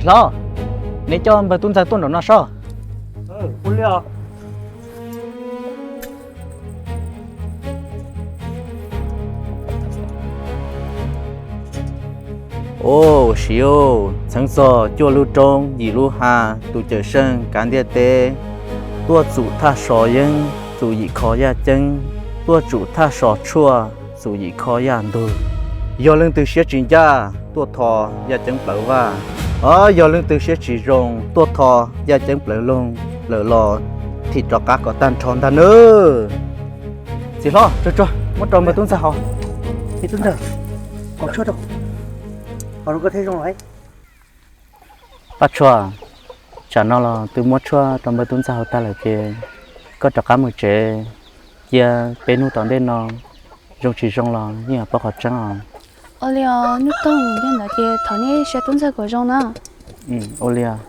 Tod, neb coj npawg tub ntxawg tuaj nraum no soj. Au, siv, txheeb txog cuaj lub roob yim lub hav, tus Cawm Seej kav ntiaj teb tuaj txum thaj sov yeeb, txum yim kho yaj ceeb, tuaj tsum thaj sov tshuaj, txum yim kho yaj ntug. Yog leej twg siab tsis ncaj tuaj tho yaj ceeb plawv vaj, o, yog leej twg siab tsis zoo tuaj tho yaj ceeb plawv loog, lawm los thim rov qab kom tag nrho ntag nawb. Txiv hlob, tsuag tsuag muab rau npawg tub ntxawg haus. Tub ntxawg, haus tshuaj rau, haus rau koj thiaj zoo lawm. Paj Tshuaj, tsam no los twb muab tshuaj rau npawg tub ntxawg haus tag lawm ces koj rov qab mus tsev, cia peb hnub tom ntej no zoo tsis zoo los yeej yuav paub qhov tseeb os. Ua li os Nuj Toog, yog ntawd ces thov nej saib tub ntxawg kom zoo na. Ua li os.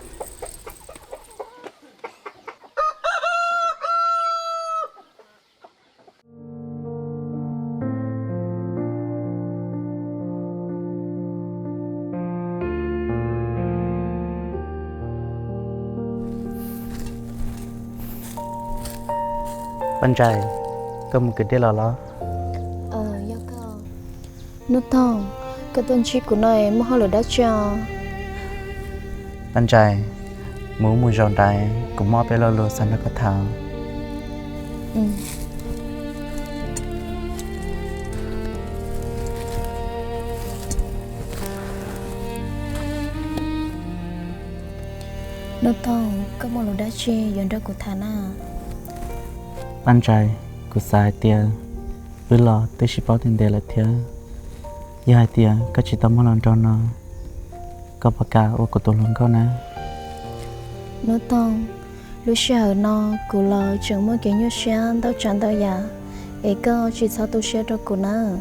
Paj Ntsais, koj mus kwv dej los los? Nuj Toog, koj tuaj ntsib kuv no muaj hauj lwm dab tsi os? Paj Ntsais, mus ub mus zaus nrad, kuv muaj ob peb lo lus xav nrog koj tham. Nuj Toog, koj muaj lus dab tsi yuav nrog kuv tham na? Paj Ntsais, kuv xav hais tias wb los twb sib paub ntev ntev lawm thiab. Yog hais tias koj tsis tau muaj hluas nraug no, koj puas kam ua kuv tus hluas nkauj na? Nuj Toog, lub sij hawm no kuv los tseem muaj kev nyuaj siab ntau tsav ntau yam, es koj tsis txhob tu siab rau kuv nawb.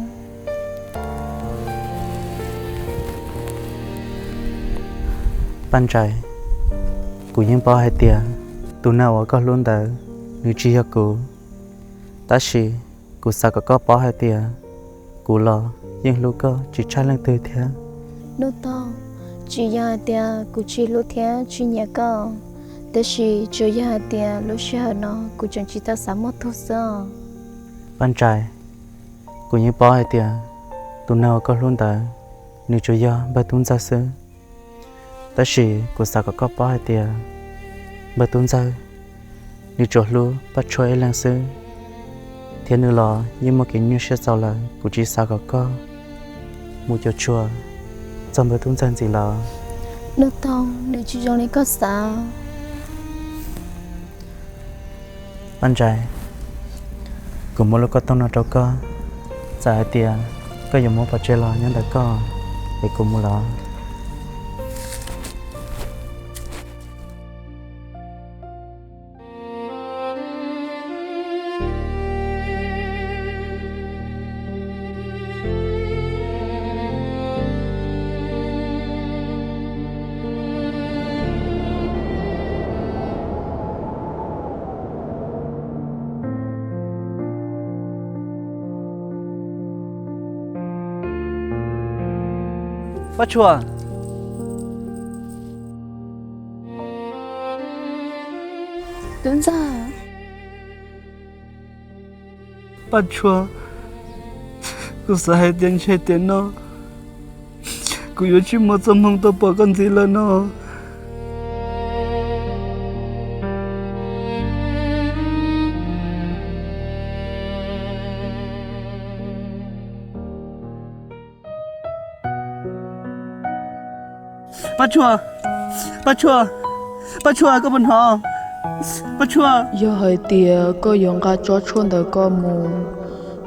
Paj Ntsais, kuv yeej paub hais tias tus neeg uas koj hlub ntawd, nws tsis yog kuv. Tab sis kuv xav kom koj paub hais tias kuv los yeej hlub koj tsis tshaj leej twg thiab. Nuj Toog, tsis yog hais tias kuv tsis hlub thiab tsis nyiam koj, tab sis tsuas yog hais tias lub sij hawm no kuv tseem tsis tau xav muaj tug xwb os. Paj Ntsais, kuv yeej paub hais tias tus neeg uas koj hlub ntawd, nws tsuas yog npawg Tub Ntxawg xwb. Tab sis kuv xav kom koj paub hais tias npawg Tub Ntxawg, nws tsuas hlub Paj Tshuaj ib leeg xwb, thiab nws los yeej muaj kev nyuaj siab txaus lawm. Kuv tsis xav kom koj mus cuam tshuam txog npawg Tub Ntxawg ntxiv lawm. Nuj Toog, nws tsis zoo li koj xav. Paj Ntsais, kuv muab lub koj tooj no rau koj, txawm hais tias koj yuav muab pov tseg los nyob ntawm koj, es kuv mus lawm. Paj Tshuaj. Tub Ntxawg. Paj Tshuaj, kuv xav hais tias ntshe tiam no kuv yuav tsis muaj txoj hmoo tau pom koj ntxiv lawm no. Paj Tshuaj, Paj Tshuaj, Paj Tshuaj, koj puas hnov? Paj Tshuaj. Yog hais tias koj yuav nqa tsob tshuaj ntawd koj mus,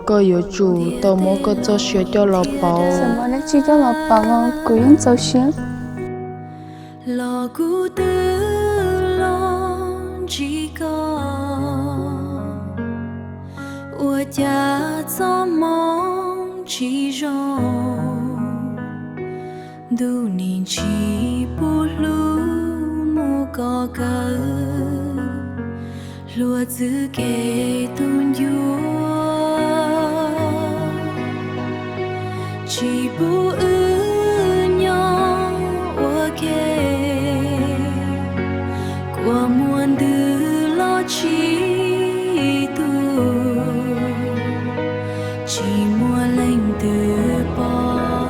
koj yuav tsum tau muab koj txoj sia coj los pauv. Txawm muaj dab tsi coj los pauv los kuv yeej txaus siab. Los kuv twb los ntsib koj, ua cas txoj hmoo tsis zoo. Ntuj nim tsis pub hlub mus koj kaw, hluav txwv kev tu ncua, tsis pub wb nyob ua ke. Muaj ntws los tsis tu, tsis muaj leej twg pom.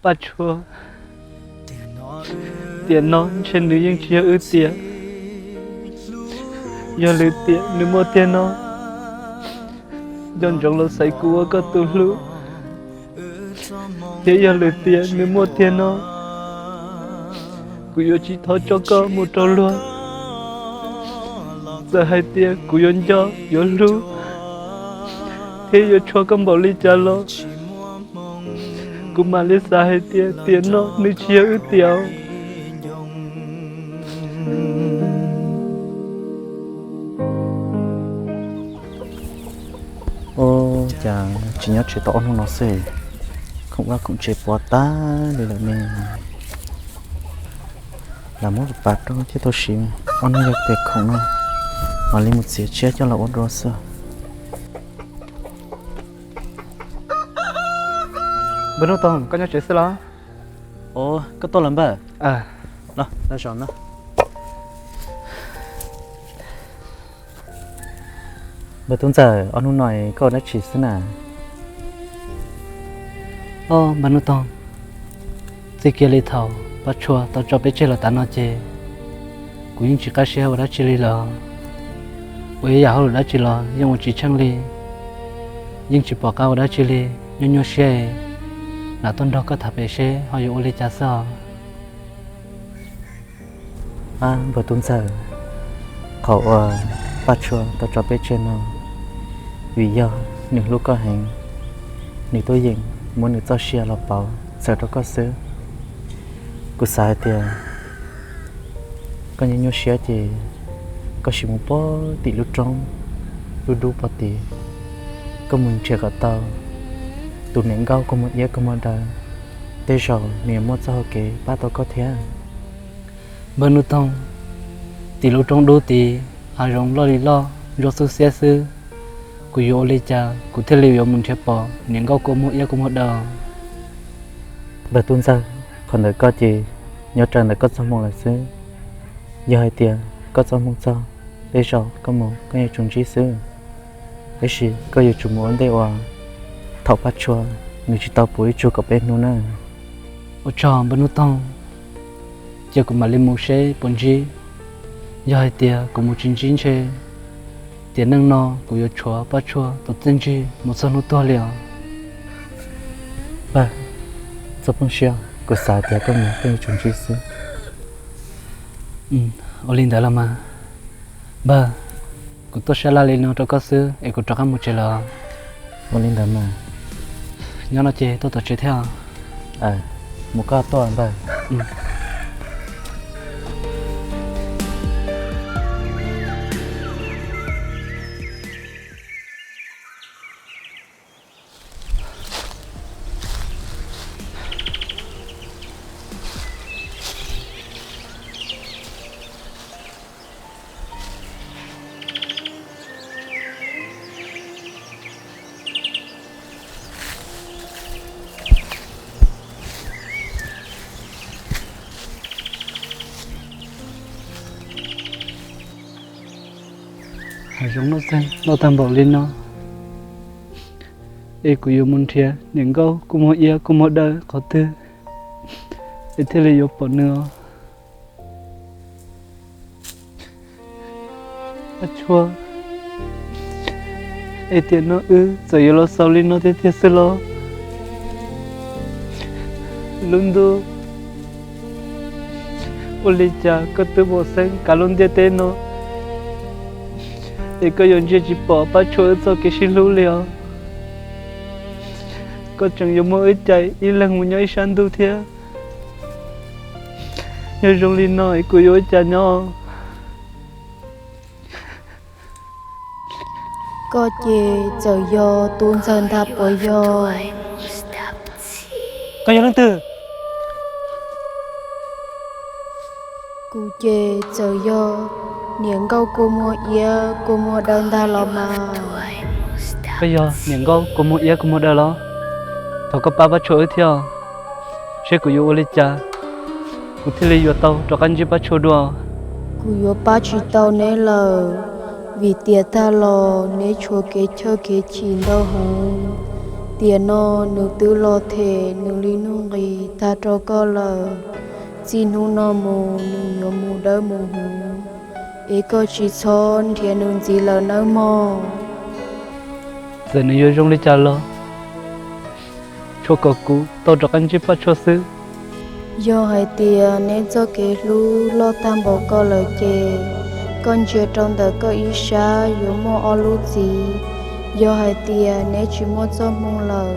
Paj Tshuaj, tiam no ntshe nws yeej tsis yog wb tiam. Yog lwm tiam nws muaj tiag no, nco ntsoov los xaiv kuv ua koj tus hlub. Thiab yog lwm tiam nws muaj tiag no, kuv yuav tsis thov tso koj mus rau luag. Txawm hais tias kuv yuav nco, yuav hlub, thiab yuav tshua koj npaum li cas los, kuv mam li xav hais tias tiam no nws tsis yog wb tiam. Ua cas tsis nyob tsev tau ob hnub no xwb, khoom vaj khoom tsev puas tag li lawm ne. Lam muab pas rau thiab tau siv ob hnub yog tias khoom no, mam li mus txiav tshiab coj los ua dua xwb. Npawg Nuj Toog, koj nyob tsev xwb los? Ov, koj tuaj los npawg? Los, los zaum no. Npawg Tub Ntxawm, ob hnub no koj ua dab tsi xwb na? Ov, npawg Nuj Toog, txij kiag li thaum Paj Tshuaj tau tso peb tseg los tav no ces kuv yeej tsis qab siab ua dab tsi li lawm. Ua ib yam hauj lwm dab tsi los yeej ua tsis tsheej li, yeej tsis pom qab ua dab tsi li, nyuaj nyuaj siab. Lam tuaj nrog koj tham pem seb ho yuav ua li cas xwb os. Ab, npawg Tub Ntxawm, qhov uas Paj Tshuaj tau tso peb tseg no, vim yog nws hlub koj heev, nws tuaj yeem muab nws txoj sia los pauv txhawm rau koj xwb. Kuv xav hais tias koj nyuaj nyuaj siab ces koj sim mus puag tim lub roob, lub dub puag tid, koj mus nrhiav kom tau tus niam nkauj kua muag iab kua muag daw, tej zaum nws yuav muaj txoj hau kev pab tau koj thiab. Npawg Nuj Toog, tim lub roob dub tid, hav zoov loj li loj, ntsuab xub xiab xwb, kuv yuav ua li cas kuv thiaj li yuav mus nrhiav pom niam nkauj kua muag iab kua muag daw? Npawg Tub Ntxawg, qhov ntawd koj ces nyob raws ntawm koj txoj hmoo lawm xwb. Yog hais tias koj txoj hmoo txog, tej zaum koj mus koj yuav tsum ntsib xwb. Tab sis koj yuav tsum mus ua ntej uas thaum Paj Tshuaj nws tsis tau puv ib tsug kaum peb hnub na. Ua tsaug npawg Nuj Toog, cia kuv mam li mus seb puas ntsib. Yog hais tias kuv mus tsis ntsib ntshe tiam neej no kuv yuav tshuav Paj Tshuaj tus txiaj ntsig mus txog hnub tuag li os. Npawg, txhob poob siab, kuv xav tias koj mus koj yuav tsum ntsib xwb. Ua li ntawd los mas. Npawg, kuv tuaj sab laj li no rau koj xwb es kuv rov qab mus tsev lawm. Ua li ntawd mas. Nyob no ces tuaj tom tsev thiab. Mus koj tuaj npawg. Hav zoov loj tag npaum li no, es kuv yuav mus nrhiav niam nkauj kua muag iab kua muag dawb qhov twg es thiaj li yuav pom nws os? Paj Tshuaj, es tiam no wb txawm yuav los xaus li no tiag tiag xwb los? Lub ntuj, ua li cas koj twb pom xeeb kav lub ntiaj teb no es koj yuav ntsia tsis pom Paj Tshuaj wb txoj kev sib hlub li os? Koj tseem yuav muab wb cais ib leeg mus nyob ib sab ntuj thiab. Yog zoo li no es kuv yuav ua cas nyob? Koj ces txawm yog Tub Ntxawg ntag puas yog? Koj yog leej twg? Kuv ces txawm yog niam nkauj kua muag iab kua muag dawb ntag los mas. Koj yog niam nkauj kua muag iab kua muag daw los? Thov koj pab Paj Tshuaj wb thiab, seb kuv yuav ua li cas kuv thiaj li yuav tau rov qab ntsib Paj Tshuaj dua. Kuv yuav pab tsis tau neb lawm, vim tias tag los neb tshuav kev chawj kev chim ntau heev. Tiam no nws twb los them nws li nuj nqis tag rau koj lawm. Txij hnub no mus nws yuav mus dawb mus huv, es koj tsis txhob nrhiav nws ntxiv lawm nawb mog. Txawm nws yuav zoo li cas los, tsuas kom kuv tau rov qab ntsib Paj Tshuaj xwb. Yog hais tias neb txoj kev hlub loj tag npaum ko lawm ces, koj ntsia rau ntawm koj ib sab yuav muaj ob lub txiv. Yog hais tias neb tsis muaj txoj hmoo lawm,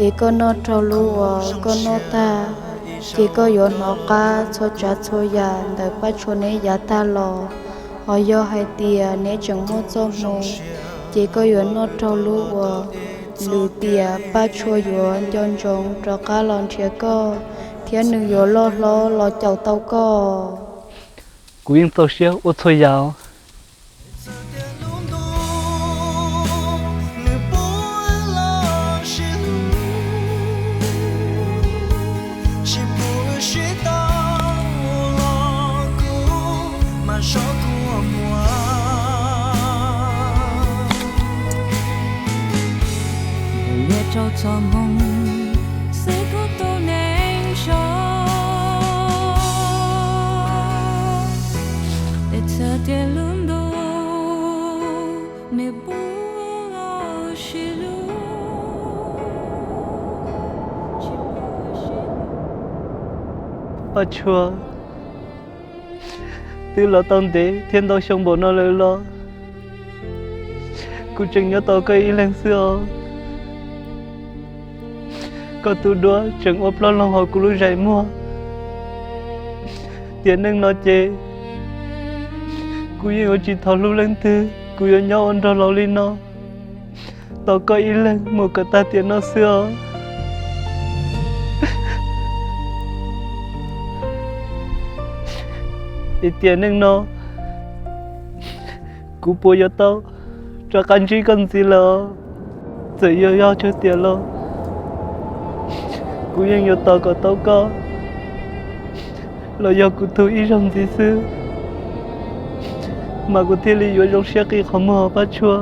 es koj noj raug lub uas koj noj tag, ces koj yuav hnov qab txhua tsav txhua yam ntawm Paj Tshuaj neb yav tag los. Ho yog hais tias neb tseem muaj txoj hmoo, ces koj yuav noj raug lub uas lwm tiam Paj Tshuaj yuav nco ntsoov rov qab los nrhiav koj, thiab nws yuav loj hlob los caum tau koj. Kuv yeej txaus siab ua txhua yam. Rau txoj hmoo xwb kuv tus neeg saud, es txhawm tias lub ntuj nws puv los sib hlub. Paj Tshuaj, twb los tau ntev thiab ntau xyoo npaum no lawm los kuv tseem nyob tau koj ib leeg xwb os. Koj tus duab tseem ua plaub loog hauv kuv lub zeem muag. Tiam neej no ces kuv yeej yuav tsis thov hlub leej twg, kuv yuav nyob ua nraug laus li no, tos koj ib leeg mus kom tag tiam no xwb os. Es tiam neej no kuv puas yuav tau rov qab ntsib koj ntxiv lawm? Txawm yog yog tsawg tiam los kuv yeej yuav tos kom tau koj los yog kuv tug ib zaug ntxiv xwb, mas kuv thiaj li yuav zoo siab qi qhov muag, Paj Tshuaj.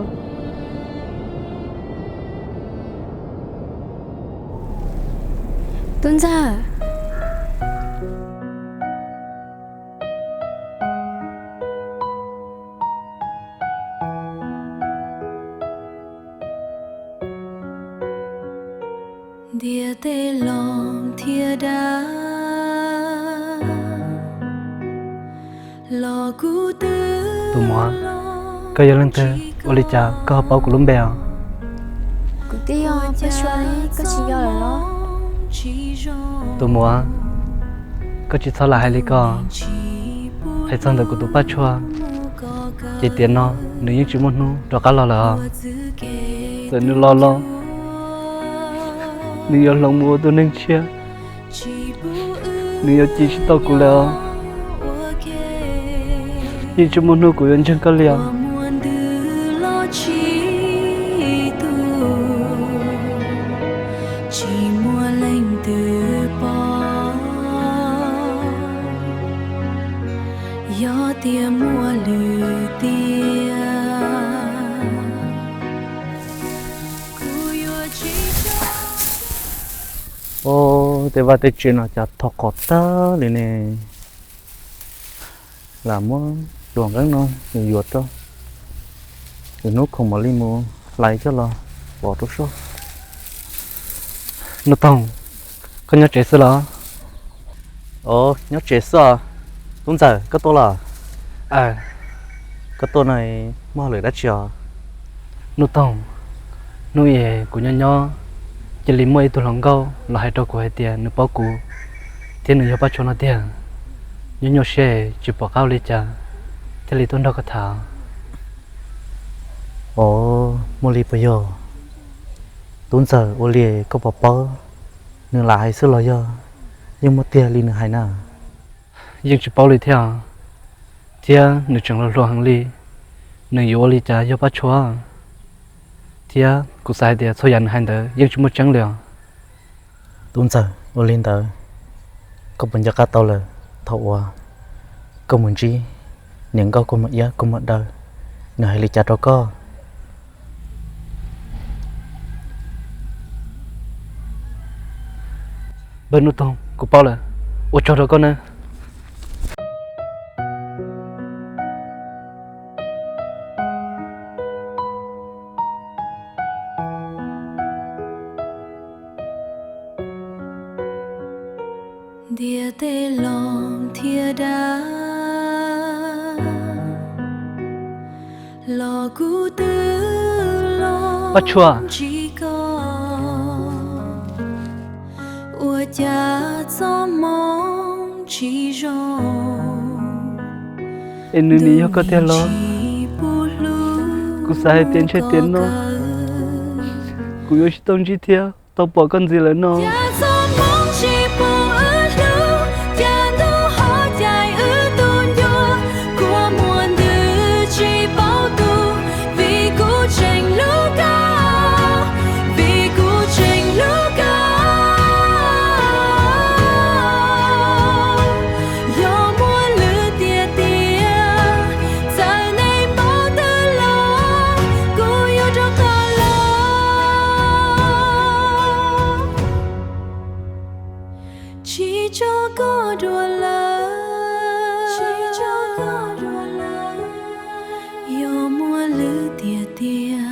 Tub ntxawg. Ntiaj teb los thiab dab los kuv twb... Tus muam, koj yog leej twg? Ua li cas koj ho paub kuv lub npe os? Kuv twb yog Paj Tshuaj, koj tsis yog lawm los? Tus muam, koj tsis txhob lam hais li ko. Hais txog ntawm kuv tus Paj Tshuaj, ces tiam no nws yeej tsis muaj hnub rov qab los lawm os. Txawm nws los los, nws yuav hloov mus ua tus neeg tshiab, nws yuav ci tsis tau kuv lawm os. Yeej tsis muaj hnub kuv yuav ntseeg koj li os. Tsis muaj leej twg pom, yog tias muaj lwm tiam, kuv yuav tsis... Ua tej vaj tej tsev no cas thov qhov tag li ne. Lam muab tus nqeeb no yuav rau, lwm hnub khoom mam li mus hlais coj los pov rau sab. Nuj Toog, koj nyob tsev xwb los? Nyob tsev xwb os. Tub Ntxawm, koj tuaj los? Koj tuaj no muaj hauj lwm dab tsi os? Nuj Toog, hnub es kuv nyob nyob, cia li muaj ib tug hluas nkauj los hais rau kuv hais tias nws paub kuv thiab nws yog Paj Tshuaj no tiag. Nyob nyuaj siab tsis pom qab ua li cas thiaj li tuaj nrog koj tham. Os, muaj li puas yog? Tub Ntxawm, ua li koj puas paub nws lam hais xwb los yog yeej muaj tiag li nws hais na? Yeej tsis paub li thiab, thiab nws tseem hluas hluas heev li, nws yuav ua li cas yog Paj Tshuaj? Thiab kuv xav hais tias txhua yam nws hais ntawd yeej tsis muaj tseeb li os. Tub ntxawg, ua li ntawd koj puas nco qab tau lawm thaum uas koj mus ntsib niam nkauj koj muam iab koj muam daw, nws hais li cas rau koj? Npawg Nuj Toog, kuv paub lawm, ua tsaug rau koj nawb. Ntiaj teb los thiab dab los kuv twb los Paj Tshuaj, ntsib koj, ua cas txoj hmoov tsis zoo. Es nws nim yog koj tiag los? Kuv xav hais tias ntshe tiam no kuv yuav tsis tau ntsib thiab tau pom koj ntxiv lawm no. Cas txoj hmoov tsis pub wb hlub, cas ntuj ho cais wb tus ncua, kua muag ntws tsis paub tu, vim kuv tseem hlub koj, vim kuv tseem hlub koj. Yog muaj lwm tiam tiam, txawm neb npaum twg los, kuv yuav rov qab los. Tsis tso koj dua lawm, yog muaj lwm tiam tiam.